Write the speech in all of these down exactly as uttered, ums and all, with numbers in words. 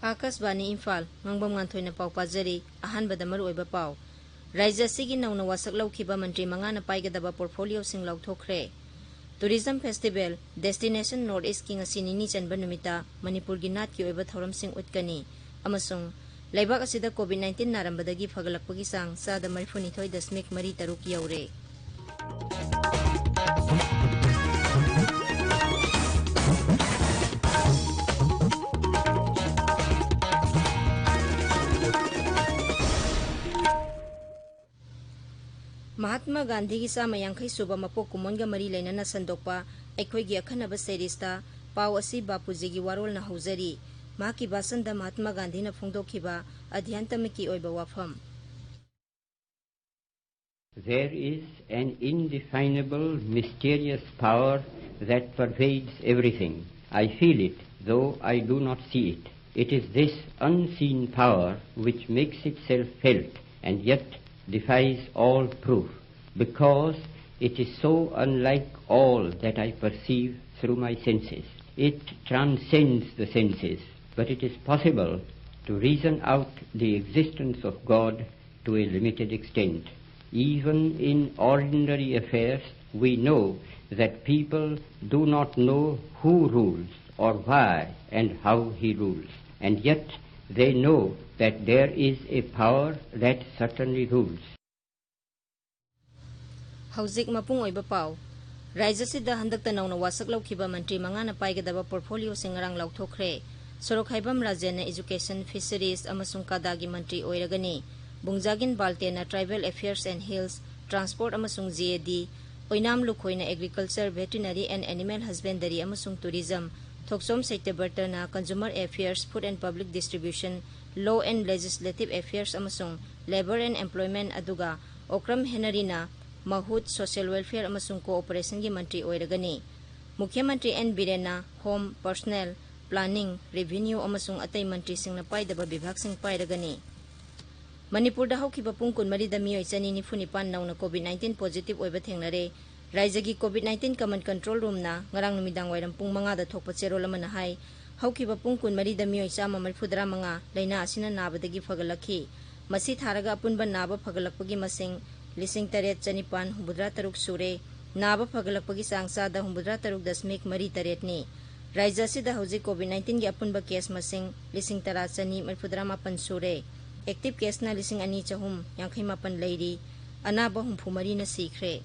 ꯑꯥꯀꯥꯁꯕꯥꯅꯤ ꯏꯝꯐꯥꯜ, ꯉꯥꯡꯕꯝ ꯉꯥꯟꯊꯣꯏꯅ ꯄꯥꯎ ꯄꯥꯖꯔꯤ꯫ ꯑꯍꯥꯟꯕꯗ ꯃꯔꯨꯑꯣꯏꯕ ꯄꯥꯎ꯫ ꯔꯥꯖ꯭ꯌ ꯑꯁꯤꯒꯤ ꯅꯧꯅ ꯋꯥꯁꯛ ꯂꯧꯈꯤꯕ ꯃꯟꯇ꯭ꯔꯤ ꯃꯉꯥꯅ ꯄꯥꯏꯒꯗꯕ ꯄꯣꯔꯠꯐꯣꯂꯤꯑꯣꯁꯤꯡ ꯂꯥꯎꯊꯣꯛꯈ꯭ꯔꯦ꯫ ꯇꯨꯔꯤꯖꯝ ꯐꯦꯁꯇꯤꯚꯦꯜ ꯗꯦꯁꯇꯤꯅꯦꯁꯟ ꯅꯣꯔꯠ ꯏꯁꯀꯤ ꯉꯁꯤ ꯅꯤꯅꯤ ꯆꯟꯕ ꯅꯨꯃꯤꯠꯇ ꯃꯅꯤꯄꯨꯔꯒꯤ ꯅꯥꯠꯀꯤ ꯑꯣꯏꯕ ꯊꯧꯔꯝꯁꯤꯡ ꯎꯠꯀꯅꯤ ꯑꯃꯁꯨꯡ ꯂꯩꯕꯥꯛ ꯑꯁꯤꯗ ꯀꯣꯚꯤꯗ ꯅꯥꯏꯟꯇꯤꯟ ꯅꯥꯔꯝꯕꯗꯒꯤ ꯐꯒꯠꯂꯛꯄꯒꯤ ꯆꯥꯡ ꯆꯥꯗ ꯃꯔꯤꯐꯨꯅꯤꯊꯣꯏ ꯗꯁꯃꯤꯛ ꯃꯔꯤ ꯇꯔꯨꯛ ꯌꯧꯔꯦ꯫ ꯃꯍꯥꯠꯃꯥ ꯒꯥꯟꯙꯤꯒꯤ ꯆꯥꯝꯃ ꯌꯥꯡꯈꯩ ꯁꯨꯕ ꯃꯄꯣꯛ ꯀꯨꯝꯑꯣꯟꯒ ꯃꯔꯤ ꯂꯩꯅꯅ ꯁꯟꯗꯣꯛꯄ ꯑꯩꯈꯣꯏꯒꯤ ꯑꯈꯟꯅꯕ ꯁꯦꯔꯤꯁꯇ ꯄꯥꯎ ꯑꯁꯤ ꯕꯥꯄꯨꯖꯤꯒꯤ ꯋꯥꯔꯣꯜꯅ ꯍꯧꯖꯔꯤ꯫ ꯃꯍꯥꯛꯀꯤ ꯚꯥꯁꯟꯗ ꯃꯍꯥꯠꯃꯥ ꯒꯥꯟꯙꯤꯅ ꯐꯣꯡꯗꯣꯛꯈꯤꯕ ꯑꯙ꯭ꯌꯥꯟꯇꯃꯤꯛꯀꯤ ꯑꯣꯏꯕ ꯋꯥꯐꯝ꯫ There is an indefinable, mysterious power that pervades everything. I feel it, though I do not see it. It is this unseen power which makes itself felt and yet defies all proof, because it is so unlike all that I perceive through my senses. It transcends the senses, but it is possible to reason out the existence of God to a limited extent. Even in ordinary affairs, we know that people do not know who rules or why and how he rules. And yet, they know that there is a power that certainly rules. ꯍꯧꯖꯤꯛ ꯃꯄꯨꯡ ꯑꯣꯏꯕ ꯄꯥꯎ꯫ ꯔꯥꯖ꯭ꯌ ꯑꯁꯤꯗ ꯍꯟꯗꯛꯇ ꯅꯧꯅ ꯋꯥꯁꯛ ꯂꯧꯈꯤꯕ ꯃꯟꯇ꯭ꯔꯤ ꯃꯉꯥꯅ ꯄꯥꯏꯒꯗꯕ ꯄꯣꯔꯠꯐꯣꯂꯤꯑꯣꯁꯤꯡ ꯉꯔꯥꯡ ꯂꯥꯎꯊꯣꯛꯈ꯭ꯔꯦ꯫ ꯁꯣꯔꯣꯛꯈꯥꯏꯕꯝ ꯔꯥꯖꯦꯟꯅ ꯏꯖꯨꯀꯦꯁꯟ, ꯐꯤꯁꯔꯤꯁ ꯑꯃꯁꯨꯡ ꯀꯥꯗꯥꯒꯤ ꯃꯟꯇ꯭ꯔꯤ ꯑꯣꯏꯔꯒꯅꯤ꯫ ꯕꯨꯡꯖꯥꯒꯤꯟ ꯕꯥꯜꯇꯦꯅ tribal affairs and hills, transport ꯑꯃꯁꯨꯡ ꯖꯤ ꯑꯦ ꯗꯤ, ꯑꯣꯏꯅꯥꯝ ꯂꯨꯈꯣꯏꯅ agriculture, veterinary and animal husbandry ꯑꯃꯁꯨꯡ ꯇꯨꯔꯤꯖꯝ, ꯊꯣꯛꯆꯣꯝ ꯁꯩꯇ꯭ꯌꯕ꯭ꯔꯇꯅ consumer affairs, food and public distribution, law and legislative affairs ꯑꯃꯁꯨꯡ ꯂꯦꯕꯔ ꯑꯦꯟ ꯑꯦꯝꯄ꯭ꯂꯣꯏꯃꯦꯟꯠ, ꯑꯗꯨꯒ ꯑꯣꯀ꯭ꯔꯝ ꯍꯦꯅꯔꯤꯅ ꯃꯍꯨꯠ, ꯁꯣꯁꯤꯌꯦꯜ ꯋꯦꯜꯐꯤꯌꯔ ꯑꯃꯁꯨꯡ ꯀꯣꯑꯣꯄꯔꯦꯁꯟꯒꯤ ꯃꯟꯇ꯭ꯔꯤ ꯑꯣꯏꯔꯒꯅꯤ꯫ ꯃꯨꯈ꯭ꯌ ꯃꯟꯇ꯭ꯔꯤ ꯑꯦꯟ ꯕꯤꯔꯦꯟꯅ ꯍꯣꯝ, ꯄꯔꯁꯅꯦꯜ, ꯄ꯭ꯂꯥꯅꯤꯡ, ꯔꯦꯚꯤꯅ꯭ꯌꯨ ꯑꯃꯁꯨꯡ ꯑꯇꯩ ꯃꯟꯇ꯭ꯔꯤꯁꯤꯡꯅ ꯄꯥꯏꯗꯕ ꯕꯤꯚꯥꯒꯁꯤꯡ ꯄꯥꯏꯔꯒꯅꯤ꯫ ꯃꯅꯤꯄꯨꯔꯗ ꯍꯧꯈꯤꯕ ꯄꯨꯡ ꯀꯨꯟꯃꯔꯤꯗ ꯃꯤꯑꯣꯏ ꯆꯅꯤ ꯅꯤꯐꯨ ꯅꯤꯄꯥꯟ ꯅꯧꯅ ꯀꯣꯚꯤꯗ ꯅꯥꯏꯟꯇꯤꯟ ꯄꯣꯖꯤꯇꯤꯚ ꯑꯣꯏꯕ ꯊꯦꯡꯅꯔꯦ꯫ ꯔꯥꯖ꯭ꯌꯒꯤ ꯀꯣꯚꯤꯗ ꯅꯥꯏꯟꯇꯤꯟ ꯀꯃꯟ ꯀꯟꯇ꯭ꯔꯣꯜ ꯔꯨꯝꯅ ꯉꯔꯥꯡ ꯅꯨꯃꯤꯗꯥꯡ ꯋꯥꯏꯔꯝ ꯄꯨꯡ ꯃꯉꯥꯗ ꯊꯣꯛꯄ ꯆꯦꯔꯣꯜ ꯑꯃꯅ ꯍꯥꯏ, ꯍꯧꯈꯤꯕ ꯄꯨꯡ ꯀꯨꯟꯃꯔꯤꯗ ꯃꯤꯑꯣꯏ ꯆꯥꯝꯃ ꯃꯔꯤꯐꯨꯇꯔꯥ ꯃꯉꯥ ꯂꯥꯏꯅꯥ ꯑꯁꯤꯅ ꯅꯥꯕꯗꯒꯤ ꯐꯒꯠꯂꯛꯈꯤ꯫ ꯃꯁꯤ ꯊꯥꯔꯒ ꯑꯄꯨꯟꯕ ꯅꯥꯕ ꯐꯒꯠꯂꯛꯄꯒꯤ ꯃꯁꯤꯡ ꯂꯤꯁꯤꯡ ꯇꯔꯦꯠ ꯆꯅꯤꯄꯥꯟ ꯍꯨꯝꯐꯨꯇꯔꯥ ꯇꯔꯨꯛ ꯁꯨꯔꯦ꯫ ꯅꯥꯕ ꯐꯒꯠꯂꯛꯄꯒꯤ ꯆꯥꯡ ꯆꯥꯗ ꯍꯨꯝꯐꯨꯇꯔꯥ ꯇꯔꯨꯛ ꯗꯁꯃꯤꯛ ꯃꯔꯤ ꯇꯔꯦꯠꯅꯤ꯫ ꯔꯥꯖ꯭ꯌ ꯑꯁꯤꯗ ꯍꯧꯖꯤꯛ COVID nineteenꯒꯤ ꯑꯄꯨꯟꯕ case ꯃꯁꯤꯡ ꯂꯤꯁꯤꯡ ꯇꯔꯥ ꯆꯅꯤ ꯃꯔꯤꯐꯨꯇꯔꯥ ꯃꯥꯄꯟ ꯁꯨꯔꯦ꯫ Active caseꯅ ꯂꯤꯁꯤꯡ ꯑꯅꯤ ꯆꯍꯨꯝ ꯌꯥꯡꯈꯩ ꯃꯥꯄꯟ ꯂꯩꯔꯤ꯫ ꯑꯅꯥꯕ ꯍꯨꯝꯐꯨ ꯃꯔꯤꯅ ꯁꯤꯈ꯭ꯔꯦ꯫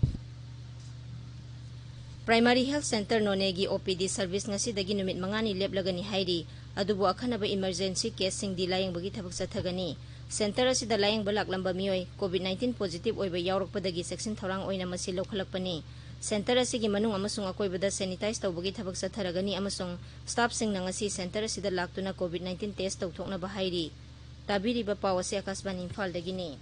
Primary Health Centre ꯅꯣꯅꯦꯒꯤ OPD service ꯉꯁꯤꯗꯒꯤ ꯅꯨꯃꯤꯠ ꯃꯉꯥꯅꯤ ꯂꯦꯞꯂꯒꯅꯤ ꯍꯥꯏꯔꯤ꯫ ꯑꯗꯨꯕꯨ ꯑꯈꯟꯅꯕ emergency caseꯁꯤꯡꯗꯤ ꯂꯥꯌꯦꯡꯕꯒꯤ ꯊꯕꯛ ꯆꯠꯊꯒꯅꯤ꯫ Centre ꯑꯁꯤꯗ ꯂꯥꯌꯦꯡꯕ ꯂꯥꯛꯂꯝꯕ ꯃꯤꯑꯣꯏ COVID nineteen positive ꯑꯣꯏꯕ ꯌꯥꯎꯔꯛꯄꯗꯒꯤ ꯆꯦꯛꯁꯤꯟ ꯊꯧꯔꯥꯡ ꯑꯣꯏꯅ ꯃꯁꯤ ꯂꯧꯈꯠꯂꯛꯄꯅꯤ꯫ Centre ꯑꯁꯤꯒꯤ ꯃꯅꯨꯡ ꯑꯃꯁꯨꯡ ꯑꯀꯣꯏꯕꯗ sanitize ꯇꯧꯕꯒꯤ ꯊꯕꯛ ꯆꯠꯊꯔꯒꯅꯤ ꯑꯃꯁꯨꯡ staffꯁꯤꯡꯅ ꯉꯁꯤ centre ꯑꯁꯤꯗ ꯂꯥꯛꯇꯨꯅ COVID nineteen test ꯇꯧꯊꯣꯛꯅꯕ ꯍꯥꯏꯔꯤ꯫ ꯇꯥꯕꯤꯔꯤꯕ ꯄꯥꯎ ꯑꯁꯤ ꯑꯀꯥꯁꯕꯥꯅꯤ ꯏꯝꯐꯥꯜꯗꯒꯤꯅꯤ꯫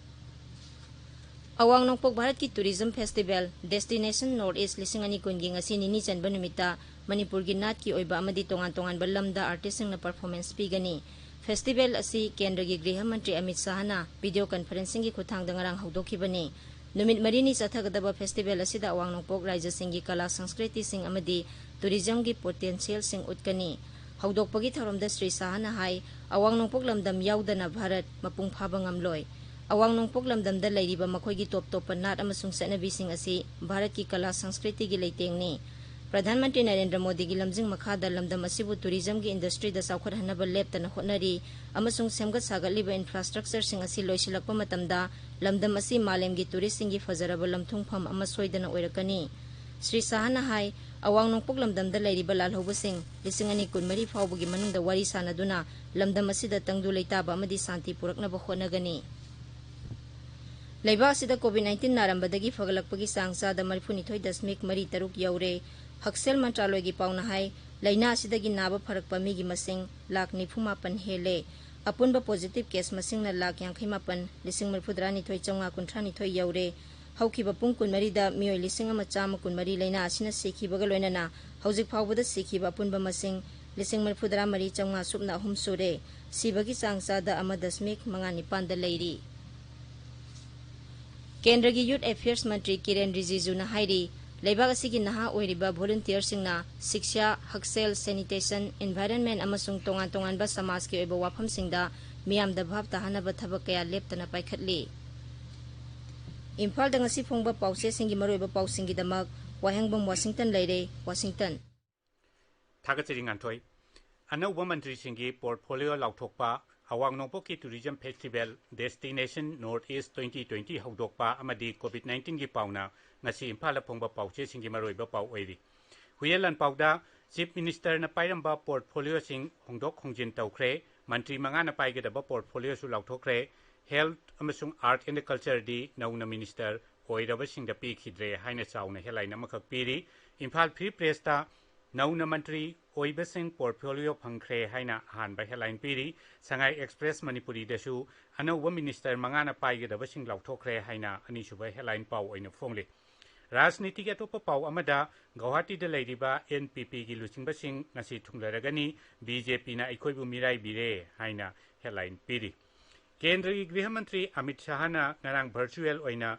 ꯑꯋꯥꯡ ꯅꯣꯡꯄꯣꯛ ꯚꯥꯔꯠꯀꯤ tourism festival Destination North East ꯂꯤꯁꯤꯡ ꯑꯅꯤ ꯀꯨꯟꯒꯤ ꯉꯁꯤ ꯅꯤꯅꯤ ꯆꯟꯕ ꯅꯨꯃꯤꯠꯇ ꯃꯅꯤꯄꯨꯔꯒꯤ ꯅꯥꯠꯀꯤ ꯑꯣꯏꯕ ꯑꯃꯗꯤ ꯇꯣꯉꯥꯟ ꯇꯣꯉꯥꯟꯕ ꯂꯝꯗ artistꯁꯤꯡꯅ performance ꯄꯤꯒꯅꯤ꯫ Festival ꯑꯁꯤ ꯀꯦꯟꯗ꯭ꯔꯒꯤ ꯒ꯭ꯔꯤꯍ ꯃꯟꯇ꯭ꯔꯤ ꯑꯃꯤꯠ ꯁꯥꯍꯅ video conferencingꯒꯤ ꯈꯨꯠꯊꯥꯡꯗ ꯉꯔꯥꯡ ꯍꯧꯗꯣꯛꯈꯤꯕꯅꯤ꯫ ꯅꯨꯃꯤꯠ ꯃꯔꯤꯅꯤ ꯆꯠꯊꯒꯗꯕ festival ꯑꯁꯤꯗ ꯑꯋꯥꯡ ꯅꯣꯡꯄꯣꯛ ꯔꯥꯖ꯭ꯌꯁꯤꯡꯒꯤ ꯀꯂꯥ ꯁꯪꯁꯀ꯭ꯔꯤꯇꯤꯁꯤꯡ ꯑꯃꯗꯤ tourismꯒꯤ potentialꯁꯤꯡ ꯎꯠꯀꯅꯤ꯫ ꯍꯧꯗꯣꯛꯄꯒꯤ ꯊꯧꯔꯝꯗ ꯁ꯭ꯔꯤ ꯁꯥꯍꯅ ꯍꯥꯏ, ꯑꯋꯥꯡ ꯅꯣꯡꯄꯣꯛ ꯂꯝꯗꯝ ꯌꯥꯎꯗꯅ ꯚꯥꯔꯠ ꯃꯄꯨꯡ ꯐꯥꯕ ꯉꯝꯂꯣꯏ꯫ ꯑꯋꯥꯡ ꯅꯣꯡꯄꯣꯛ ꯂꯝꯗꯝꯗ ꯂꯩꯔꯤꯕ ꯃꯈꯣꯏꯒꯤ ꯇꯣꯞ ꯇꯣꯞꯄ ꯅꯥꯠ ꯑꯃꯁꯨꯡ ꯆꯠꯅꯕꯤꯁꯤꯡ ꯑꯁꯤ ꯚꯥꯔꯠꯀꯤ ꯀꯂꯥ ꯁꯪꯁꯀ꯭ꯔꯤꯇꯤꯒꯤ ꯂꯩꯇꯦꯡꯅꯤ꯫ ꯄ꯭ꯔꯙꯥꯟ ꯃꯟꯇ꯭ꯔꯤ ꯅꯔꯦꯟꯗ꯭ꯔ ꯃꯣꯗꯤꯒꯤ ꯂꯝꯖꯤꯡ ꯃꯈꯥꯗ ꯂꯝꯗꯝ ꯑꯁꯤꯕꯨ tourismꯒꯤ industryꯗ ꯆꯥꯎꯈꯠꯍꯟꯅꯕ ꯂꯦꯞꯇꯅ ꯍꯣꯠꯅꯔꯤ ꯑꯃꯁꯨꯡ ꯁꯦꯝꯒꯠ ꯁꯥꯒꯠꯂꯤꯕ infrastructureꯁꯤꯡ ꯑꯁꯤ ꯂꯣꯏꯁꯤꯜꯂꯛꯄ ꯃꯇꯝꯗ ꯂꯝꯗꯝ ꯑꯁꯤ ꯃꯥꯂꯦꯝꯒꯤ touristꯁꯤꯡꯒꯤ ꯐꯖꯔꯕ ꯂꯝꯊꯨꯡꯐꯝ ꯑꯃ ꯁꯣꯏꯗꯅ ꯑꯣꯏꯔꯛꯀꯅꯤ꯫ ꯁ꯭ꯔꯤ ꯁꯥꯍꯅ ꯍꯥꯏ, ꯑꯋꯥꯡ ꯅꯣꯡꯄꯣꯛ ꯂꯝꯗꯝꯗ ꯂꯩꯔꯤꯕ ꯂꯥꯜꯍꯧꯕꯁꯤꯡ ꯂꯤꯁꯤꯡ ꯑꯅꯤ ꯀꯨꯟꯃꯔꯤ ꯐꯥꯎꯕꯒꯤ ꯃꯅꯨꯡꯗ ꯋꯥꯔꯤ ꯁꯥꯅꯗꯨꯅ ꯂꯝꯗꯝ ꯑꯁꯤꯗ ꯇꯪꯗꯨ ꯂꯩꯇꯥꯕ ꯑꯃꯗꯤ ꯁꯥꯟꯇꯤ ꯄꯨꯔꯛꯅꯕ ꯍꯣꯠꯅꯒꯅꯤ꯫ ꯂꯩꯕꯥꯛ ꯑꯁꯤꯗ COVID nineteen ꯅꯥꯔꯝꯕꯗꯒꯤ ꯐꯒꯠꯂꯛꯄꯒꯤ ꯆꯥꯡ ꯆꯥꯗ ꯃꯔꯤꯐꯨꯅꯤꯊꯣꯏ ꯗꯁꯃꯤꯛ ꯃꯔꯤ ꯇꯔꯨꯛ ꯌꯧꯔꯦ꯫ ꯍꯛꯁꯦꯜ ꯃꯟꯇ꯭ꯔꯥꯂꯣꯏꯒꯤ ꯄꯥꯎꯅ ꯍꯥꯏ, ꯂꯥꯏꯅꯥ ꯑꯁꯤꯗꯒꯤ ꯅꯥꯕ ꯐꯔꯛꯄ ꯃꯤꯒꯤ ꯃꯁꯤꯡ ꯂꯥꯈ ꯅꯤꯐꯨ ꯃꯥꯄꯟ ꯍꯦꯜꯂꯦ꯫ ꯑꯄꯨꯟꯕ positive case ꯃꯁꯤꯡꯅ ꯂꯥꯈ ꯌꯥꯡꯈꯩ ꯃꯥꯄꯟ, ꯂꯤꯁꯤꯡ ꯃꯔꯤꯐꯨꯇꯔꯥꯅꯤꯊꯣꯏ ꯆꯥꯝꯃꯉꯥ ꯀꯨꯟꯊ꯭ꯔꯥꯅꯤꯊꯣꯏ ꯌꯧꯔꯦ꯫ ꯍꯧꯈꯤꯕ ꯄꯨꯡ ꯀꯨꯟꯃꯔꯤꯗ ꯃꯤꯑꯣꯏ ꯂꯤꯁꯤꯡ ꯑꯃ ꯆꯥꯝꯃ ꯀꯨꯟꯃꯔꯤ ꯂꯥꯏꯅꯥ ꯑꯁꯤꯅ ꯁꯤꯈꯤꯕꯒ ꯂꯣꯏꯅꯅ ꯍꯧꯖꯤꯛ ꯐꯥꯎꯕꯗ ꯁꯤꯈꯤꯕ ꯑꯄꯨꯟꯕ ꯃꯁꯤꯡ ꯂꯤꯁꯤꯡ ꯃꯔꯤꯐꯨꯇꯔꯥ ꯃꯔꯤ ꯆꯥꯝꯃꯉꯥ ꯁꯨꯞꯅ ꯑꯍꯨꯝ ꯁꯨꯔꯦ꯫ ꯁꯤꯕꯒꯤ ꯆꯥꯡ ꯆꯥꯗ ꯑꯃ ꯗꯁꯃꯤꯛ ꯃꯉꯥ ꯅꯤꯄꯥꯟꯗ ꯂꯩꯔꯤ꯫ ꯀꯦꯟꯗ꯭ꯔꯒꯤ Youth Affairs ꯃꯟꯇ꯭ꯔꯤ ꯀꯤꯔꯦꯟ ꯔꯤꯖꯤꯖꯨꯅ ꯍꯥꯏꯔꯤ, ꯂꯩꯕꯥꯛ ꯑꯁꯤꯒꯤ ꯅꯍꯥ ꯑꯣꯏꯔꯤꯕ volunteerꯁꯤꯡꯅ ꯁꯤꯛꯁꯥ, ꯍꯛꯁꯦꯜ, sanitation, environment ꯑꯃꯁꯨꯡ ꯇꯣꯉꯥꯟ ꯇꯣꯉꯥꯟꯕ ꯁꯃꯥꯖꯀꯤ ꯑꯣꯏꯕ ꯋꯥꯐꯝꯁꯤꯡꯗ ꯃꯤꯌꯥꯝꯗ ꯚꯥꯞ ꯇꯥꯍꯟꯅꯕ ꯊꯕꯛ ꯀꯌꯥ ꯂꯦꯞꯇꯅ ꯄꯥꯏꯈꯠꯂꯤ꯫ ꯏꯝꯐꯥꯜꯗ ꯉꯁꯤ ꯐꯣꯡꯕ ꯄꯥꯎꯆꯦꯁꯤꯡꯒꯤ ꯃꯔꯨꯑꯣꯏꯕ ꯄꯥꯎꯁꯤꯡꯒꯤꯗꯃꯛ ꯋꯥꯍꯦꯡꯕꯝ ꯋꯥꯁꯤꯡꯇꯟ ꯂꯩꯔꯦ, ꯋꯥꯁꯤꯡꯇꯟ꯫ ꯊꯥꯒꯠꯆꯔꯤ ꯉꯥꯟꯊꯣꯏ꯫ ꯑꯅꯧꯕ ꯃꯟꯇ꯭ꯔꯤꯁꯤꯡꯒꯤ portfolio ꯂꯥꯎꯊꯣꯛꯄ, ꯑꯋꯥꯡ ꯅꯣꯡꯄꯣꯛꯀꯤ tourism festival Destination North East twenty twenty ꯍꯧꯗꯣꯛꯄ ꯑꯃꯗꯤ COVID nineteenꯒꯤ ꯄꯥꯎꯅ ꯉꯁꯤ ꯏꯝꯐꯥꯜꯗ ꯐꯣꯡꯕ ꯄꯥꯎꯆꯦꯁꯤꯡꯒꯤ ꯃꯔꯨꯑꯣꯏꯕ ꯄꯥꯎ ꯑꯣꯏꯔꯤ꯫ ꯍꯨꯏꯌꯦꯟ ꯂꯥꯟꯄꯥꯎꯗ Chief Ministerꯅ ꯄꯥꯏꯔꯝꯕ portfolioꯁꯤꯡ ꯍꯣꯡꯗꯣꯛ ꯍꯣꯡꯖꯤꯟ ꯇꯧꯈ꯭ꯔꯦ, ꯃꯟꯇ꯭ꯔꯤ ꯃꯉꯥꯅ ꯄꯥꯏꯒꯗꯕ portfolioꯁꯨ ꯂꯥꯎꯊꯣꯛꯈ꯭ꯔꯦ, Health ꯑꯃꯁꯨꯡ Art and Cultureꯗꯤ ꯅꯧꯅ minister ꯑꯣꯏꯔꯕꯁꯤꯡꯗ ꯄꯤꯈꯤꯗ꯭ꯔꯦ ꯍꯥꯏꯅ ꯆꯥꯎꯅ headline ꯑꯃꯈꯛ ꯄꯤꯔꯤ꯫ ꯏꯝꯐꯥꯜ Free Pressꯇ ꯅꯧꯅ ꯃꯟꯇ꯭ꯔꯤ ꯑꯣꯏꯕꯁꯤꯡ portfolio ꯐꯪꯈ꯭ꯔꯦ ꯍꯥꯏꯅ ꯑꯍꯥꯟꯕ headline ꯄꯤꯔꯤ꯫ ꯁꯉꯥꯏ Express ꯃꯅꯤꯄꯨꯔꯤꯗꯁꯨ ꯑꯅꯧꯕ minister ꯃꯉꯥꯅ ꯄꯥꯏꯒꯗꯕꯁꯤꯡ ꯂꯥꯎꯊꯣꯛꯈ꯭ꯔꯦ ꯍꯥꯏꯅ ꯑꯅꯤꯁꯨꯕ headline ꯄꯥꯎ ꯑꯣꯏꯅ ꯐꯣꯡꯂꯤ꯫ ꯔꯥꯖꯅꯤꯇꯤꯒꯤ ꯑꯇꯣꯞꯄ ꯄꯥꯎ ꯑꯃꯗ, ꯒꯧꯍꯥꯇꯤꯗ ꯂꯩꯔꯤꯕ NPPꯒꯤ ꯂꯨꯆꯤꯡꯕꯁꯤꯡ ꯉꯁꯤ ꯊꯨꯡꯂꯔꯒꯅꯤ, BJPꯅ ꯑꯩꯈꯣꯏꯕꯨ ꯃꯤꯔꯥꯏꯕꯤꯔꯦ ꯍꯥꯏꯅ headline ꯄꯤꯔꯤ꯫ ꯀꯦꯟꯗ꯭ꯔꯒꯤ ꯒ꯭ꯔꯤꯍ ꯃꯟꯇ꯭ꯔꯤ ꯑꯃꯤꯠ ꯁꯥꯍꯅ ꯉꯔꯥꯡ virtual ꯑꯣꯏꯅ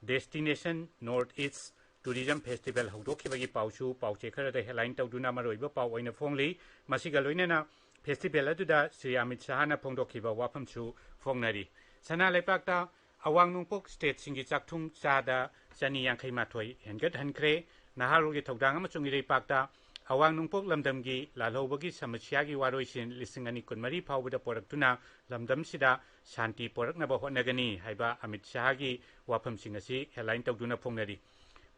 Destination North East Tourism Festival ꯍꯧꯗꯣꯛꯈꯤꯕꯒꯤ ꯄꯥꯎꯁꯨ ꯄꯥꯎꯆꯦ ꯈꯔꯗ headline ꯇꯧꯗꯨꯅ ꯃꯔꯨꯑꯣꯏꯕ ꯄꯥꯎ ꯑꯣꯏꯅ ꯐꯣꯡꯂꯤ꯫ ꯃꯁꯤꯒ ꯂꯣꯏꯅꯅ festival ꯑꯗꯨꯗ ꯁ꯭ꯔꯤ ꯑꯃꯤꯠ ꯁꯥꯍꯅ ꯐꯣꯡꯗꯣꯛꯈꯤꯕ ꯋꯥꯐꯝꯁꯨ ꯐꯣꯡꯅꯔꯤ꯫ ꯁꯅꯥ ꯂꯩꯄꯥꯛꯇ ꯑꯋꯥꯡ ꯅꯣꯡꯄꯣꯛ stateꯁꯤꯡꯒꯤ ꯆꯥꯛꯊꯨꯡ ꯆꯥꯗ ꯆꯅꯤ ꯌꯥꯡꯈꯩ ꯃꯥꯊꯣꯏ ꯍꯦꯟꯒꯠꯍꯟꯈ꯭ꯔꯦ꯫ ꯅꯍꯥꯔꯣꯜꯒꯤ ꯊꯧꯗꯥꯡ ꯑꯃꯁꯨꯡ ꯏꯔꯩꯄꯥꯛꯇ ꯑꯋꯥꯡ ꯅꯣꯡꯄꯣꯛ ꯂꯝꯗꯝꯒꯤ ꯂꯥꯜꯍꯧꯕꯒꯤ ꯁꯃꯁ꯭ꯌꯥꯒꯤ ꯋꯥꯔꯣꯏꯁꯤꯟ ꯂꯤꯁꯤꯡ ꯑꯅꯤ ꯀꯨꯟꯃꯔꯤ ꯐꯥꯎꯕꯗ ꯄꯣꯔꯛꯇꯨꯅ ꯂꯝꯗꯝꯁꯤꯗ ꯁꯥꯟꯇꯤ ꯄꯣꯔꯛꯅꯕ ꯍꯣꯠꯅꯒꯅꯤ ꯍꯥꯏꯕ ꯑꯃꯤꯠ ꯁꯥꯍꯒꯤ ꯋꯥꯐꯝꯁꯤꯡ ꯑꯁꯤ headline ꯇꯧꯗꯨꯅ ꯐꯣꯡꯅꯔꯤ꯫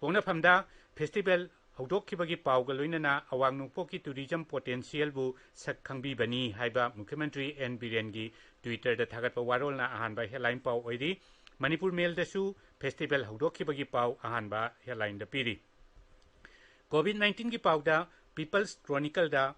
ꯄꯣꯛꯅꯐꯝꯗ festival ꯍꯧꯗꯣꯛꯈꯤꯕꯒꯤ ꯄꯥꯎꯒ ꯂꯣꯏꯅꯅ ꯑꯋꯥꯡ ꯅꯣꯡꯄꯣꯛꯀꯤ tourism potentialꯕꯨ ꯁꯛ ꯈꯪꯕꯤꯕꯅꯤ ꯍꯥꯏꯕ ꯃꯨꯈ꯭ꯌ ꯃꯟꯇ꯭ꯔꯤ ꯑꯦꯟ ꯕꯤꯔꯦꯟꯒꯤ Twitterꯗ ꯊꯥꯒꯠꯄ ꯋꯥꯔꯣꯜꯅ ꯑꯍꯥꯟꯕ headline ꯄꯥꯎ ꯑꯣꯏꯔꯤ꯫ ꯃꯅꯤꯄꯨꯔ ꯃꯦꯜꯗꯁꯨ festival ꯍꯧꯗꯣꯛꯈꯤꯕꯒꯤ ꯄꯥꯎ ꯑꯍꯥꯟꯕ headlineꯗ ꯄꯤꯔꯤ꯫ COVID nineteenꯒꯤ ꯄꯥꯎꯗ People's Chronicleꯗ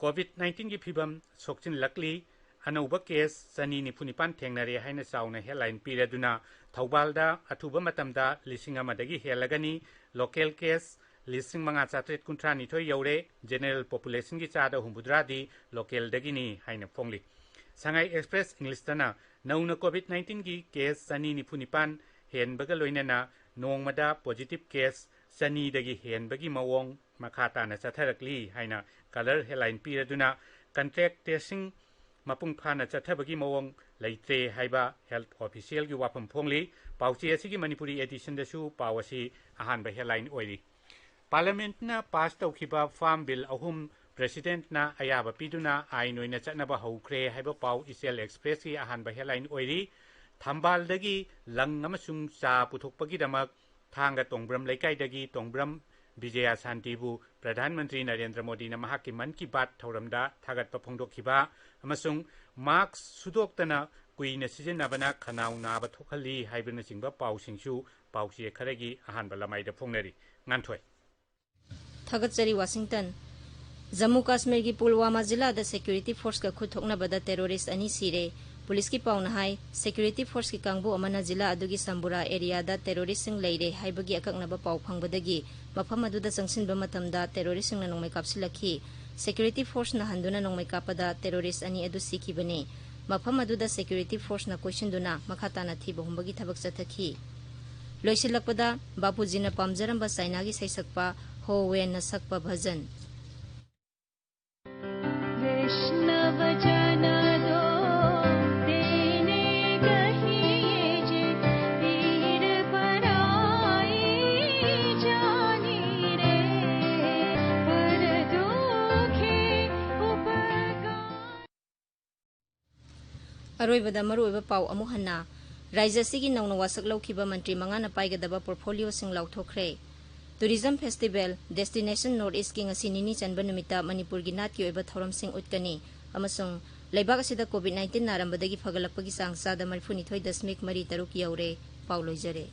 COVID nineteenꯒꯤ ꯐꯤꯕꯝ ꯁꯣꯛꯆꯤꯜꯂꯛꯂꯤ, ꯑꯅꯧꯕ case ꯆꯅꯤ ꯅꯤꯐꯨ ꯅꯤꯄꯥꯟ ꯊꯦꯡꯅꯔꯦ ꯍꯥꯏꯅ ꯆꯥꯎꯅ headline ꯄꯤꯔꯗꯨꯅ, ꯊꯧꯕꯥꯜꯗ ꯑꯊꯨꯕ ꯃꯇꯝꯗ ꯂꯤꯁꯤꯡ ꯑꯃꯗꯒꯤ ꯍꯦꯜꯂꯒꯅꯤ, local case ꯂꯤꯁꯤꯡ ꯃꯉꯥ ꯆꯥꯇ꯭ꯔꯦꯠ ꯀꯨꯟꯊ꯭ꯔꯥ ꯅꯤꯊꯣꯏ ꯌꯧꯔꯦ, general populationꯒꯤ ꯆꯥꯗ ꯍꯨꯝꯐꯨꯇꯔꯥꯗꯤ localꯗꯒꯤꯅꯤ ꯍꯥꯏꯅ ꯐꯣꯡꯂꯤ꯫ ꯁꯉꯥꯏ Express Englishꯇꯅ ꯅꯧꯅ COVID nineteenꯒꯤ case ꯆꯅꯤ ꯅꯤꯐꯨ ꯅꯤꯄꯥꯟ ꯍꯦꯟꯕꯒ ꯂꯣꯏꯅꯅ ꯅꯣꯡꯃꯗ positive case ꯆꯅꯤꯗꯒꯤ ꯍꯦꯟꯕꯒꯤ ꯃꯑꯣꯡ ꯃꯈꯥ ꯇꯥꯅ ꯆꯠꯊꯔꯛꯂꯤ ꯍꯥꯏꯅ colour headline ꯄꯤꯔꯗꯨꯅ, contract testing ꯃꯄꯨꯡ ꯐꯥꯅ ꯆꯠꯊꯕꯒꯤ ꯃꯑꯣꯡ ꯂꯩꯇ꯭ꯔꯦ ꯍꯥꯏꯕ health officialꯒꯤ ꯋꯥꯐꯝ ꯐꯣꯡꯂꯤ꯫ ꯄꯥꯎꯆꯦ ꯑꯁꯤꯒꯤ ꯃꯅꯤꯄꯨꯔꯤ editionꯗꯁꯨ ꯄꯥꯎ ꯑꯁꯤ ꯑꯍꯥꯟꯕ headline ꯑꯣꯏꯔꯤ꯫ Parliamentꯅ pass ꯇꯧꯈꯤꯕ farm bill ꯑꯍꯨꯝ Presidentꯅ ꯑꯌꯥꯕ ꯄꯤꯗꯨꯅ ꯑꯥꯏꯟ ꯑꯣꯏꯅ ꯆꯠꯅꯕ ꯍꯧꯈ꯭ꯔꯦ ꯍꯥꯏꯕ ꯄꯥꯎ Ichel Expressꯀꯤ ꯑꯍꯥꯟꯕ headline ꯑꯣꯏꯔꯤ꯫ ꯊꯝꯕꯥꯜꯗꯒꯤ ꯂꯪ ꯑꯃꯁꯨꯡ ꯆꯥ ꯄꯨꯊꯣꯛꯄꯒꯤꯗꯃꯛ ꯊꯥꯡꯒ ꯇꯣꯡꯕ꯭ꯔꯝ ꯂꯩꯀꯥꯏꯗꯒꯤ ꯇꯣꯡꯕ꯭ꯔꯝ ꯕꯤꯖꯌ ꯁꯥꯟꯇꯤꯕꯨ ꯄ꯭ꯔꯙꯥꯟ ꯃꯟꯇ꯭ꯔꯤ ꯅꯔꯦꯟꯗ꯭ꯔ ꯃꯣꯗꯤꯅ ꯃꯍꯥꯛꯀꯤ ꯃꯟ ꯀꯤ ꯕꯥꯠ ꯊꯧꯔꯝꯗ ꯊꯥꯒꯠꯄ ꯐꯣꯡꯗꯣꯛꯈꯤꯕ ꯑꯃꯁꯨꯡ mask ꯁꯨꯗꯣꯛꯇꯅ ꯀꯨꯏꯅ ꯁꯤꯖꯤꯟꯅꯕꯅ ꯈꯅꯥꯎ ꯅꯥꯕ ꯊꯣꯛꯍꯜꯂꯤ ꯍꯥꯏꯕꯅꯆꯤꯡꯕ ꯄꯥꯎꯁꯤꯡꯁꯨ ꯄꯥꯎꯆꯦ ꯈꯔꯒꯤ ꯑꯍꯥꯟꯕ ꯂꯃꯥꯏꯗ ꯐꯣꯡꯅꯔꯤ꯫ ꯉꯥꯟꯊꯣꯏ꯫ ꯊꯥꯒꯠꯆꯔꯤ, ꯋꯥꯁꯤꯡꯇꯟ꯫ ꯖꯝꯃꯨ ꯀꯥꯁꯃꯤꯔꯒꯤ ꯄꯨꯜꯋꯥꯃꯥ ꯖꯤꯂꯥꯗ security forceꯀ ꯈꯨꯠ ꯊꯣꯛꯅꯕꯗ terrorist ꯑꯅꯤ ꯁꯤꯔꯦ꯫ ꯄꯨꯂꯤꯁꯀꯤ ꯄꯥꯎꯅ ꯍꯥꯏ, security forceꯀꯤ ꯀꯥꯡꯕꯨ ꯑꯃꯅ ꯖꯤꯂꯥ ꯑꯗꯨꯒꯤ ꯁꯝꯕꯨꯔꯥ areaꯗ terroristꯁꯤꯡ ꯂꯩꯔꯦ ꯍꯥꯏꯕꯒꯤ ꯑꯀꯛꯅꯕ ꯄꯥꯎ ꯐꯪꯕꯗꯒꯤ ꯃꯐꯝ ꯑꯗꯨꯗ ꯆꯪꯁꯤꯟꯕ ꯃꯇꯝꯗ terroristꯁꯤꯡꯅ ꯅꯣꯡꯃꯩ ꯀꯥꯞꯁꯤꯜꯂꯛꯈꯤ꯫ Security forceꯅ ꯍꯟꯗꯨꯅ ꯅꯣꯡꯃꯩ ꯀꯥꯞꯄꯗ terrorist ꯑꯅꯤ ꯑꯗꯨ ꯁꯤꯈꯤꯕꯅꯤ꯫ ꯃꯐꯝ ꯑꯗꯨꯗ security forceꯅ ꯀꯣꯏꯁꯤꯟꯗꯨꯅ ꯃꯈꯥ ꯇꯥꯅ ꯊꯤꯕ ꯍꯨꯝꯕꯒꯤ ꯊꯕꯛ ꯆꯠꯊꯈꯤ꯫ ꯂꯣꯏꯁꯤꯜꯂꯛꯄꯗ, ꯕꯥꯄꯨꯖꯤꯅ ꯄꯥꯝꯖꯔꯝꯕ ꯆꯥꯏꯅꯥꯒꯤ ꯁꯩꯁꯛꯄ ꯍꯣ ꯋꯦꯟꯅ ꯁꯛꯄ ꯚꯖꯟ꯫ वैष्णव जन दो तेने कहिए जे पीर पराई जानी रे, पर दुखे उपकार। ꯑꯔꯣꯏꯕꯗ ꯃꯔꯨꯑꯣꯏꯕ ꯄꯥꯎ ꯑꯃꯨꯛ ꯍꯟꯅ꯫ ꯔꯥꯖ꯭ꯌ ꯑꯁꯤꯒꯤ ꯅꯧꯅ ꯋꯥꯁꯛ ꯂꯧꯈꯤꯕ ꯃꯟꯇ꯭ꯔꯤ ꯃꯉꯥꯅ ꯄꯥꯏꯒꯗꯕ portfolioꯁꯤꯡ ꯂꯥꯎꯊꯣꯛꯈ꯭ꯔꯦ꯫ Tourism Festival Destination North Eastꯀꯤ ꯉꯁꯤ ꯅꯤꯅꯤ ꯆꯟꯕ ꯅꯨꯃꯤꯠꯇ ꯃꯅꯤꯄꯨꯔꯒꯤ ꯅꯥꯠꯀꯤ ꯑꯣꯏꯕ ꯊꯧꯔꯝꯁꯤꯡ ꯎꯠꯀꯅꯤ ꯑꯃꯁꯨꯡ ꯂꯩꯕꯥꯛ ꯑꯁꯤꯗ COVID nineteen ꯅꯥꯔꯝꯕꯗꯒꯤ ꯐꯒꯠꯂꯛꯄꯒꯤ ꯆꯥꯡ ꯆꯥꯗ ꯃꯔꯤꯐꯨꯅꯤꯊꯣꯏ ꯗꯁꯃꯤꯛ ꯃꯔꯤ ꯇꯔꯨꯛ ꯌꯧꯔꯦ꯫ ꯄꯥꯎ ꯂꯣꯏꯖꯔꯦ꯫